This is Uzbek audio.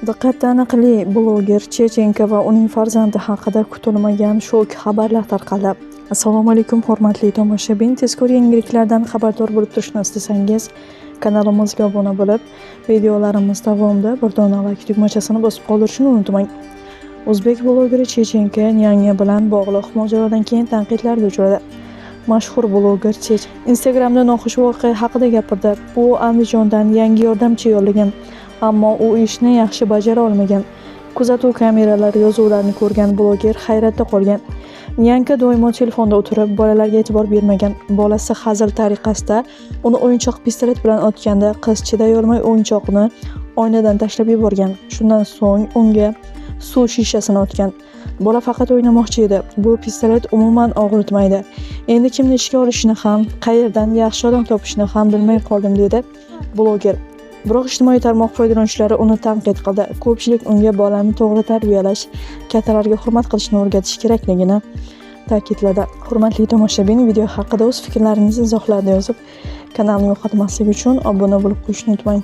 Diqqat, taniqli bloger Chechenka va uning farzandi haqida kutilmagan shok xabarlar tarqaldi. Assalomu alaykum, hurmatli tomoshabin. Tezkor yangiliklardan xabardor bo'lib turishni istasangiz, kanalimizga obuna bo'lib, videolarimiz davomida bir dona like tugmachasini bosib qoldirishni unutmang. O'zbek blogeri Chechenka Nyanya bilan bog'liq mojarodan keyin tanqidlarga uchradi. Mashhur bloger Chech Instagramda noxush voqea haqida gapirdi. U Andijondan yangi yordamchi yollagan, ammo u ishni yaxshi bajara olmagan. Kuzatuv kameralari yozuvlarini ko'rgan bloger hayratda qolgan. Nyanka doimo telefonda o'tirib, bolalarga e'tibor bermagan. Bolasi hazil tariqasida uni o'yinchoq pistolet bilan otganda, qiz chiday olmay o'yinchoqni oynadan tashlab yuborgan. Shundan so'ng unga suv shishasini otgan. Bola faqat o'ynamoqchi edi. Bu pistolet umuman og'ritmaydi. Endi kimni ishga olishni ham, qayerdan yaxshi odam topishni ham bilmay qoldim, dedi bloger. Biroq ijtimoiy tarmoq foydalanuvchilari uni tanqid qildi. Ko'pchilik unga bolani to'g'ri tarbiyalash, kattalarga hurmat qilishni o'rgatish kerakligini ta'kidladi. Hurmatli tomoshabin, video haqida o'z fikrlaringizni izohlarda yozib, kanalni yo'qotmaslik uchun obuna bo'lib qo'yishni unutmang.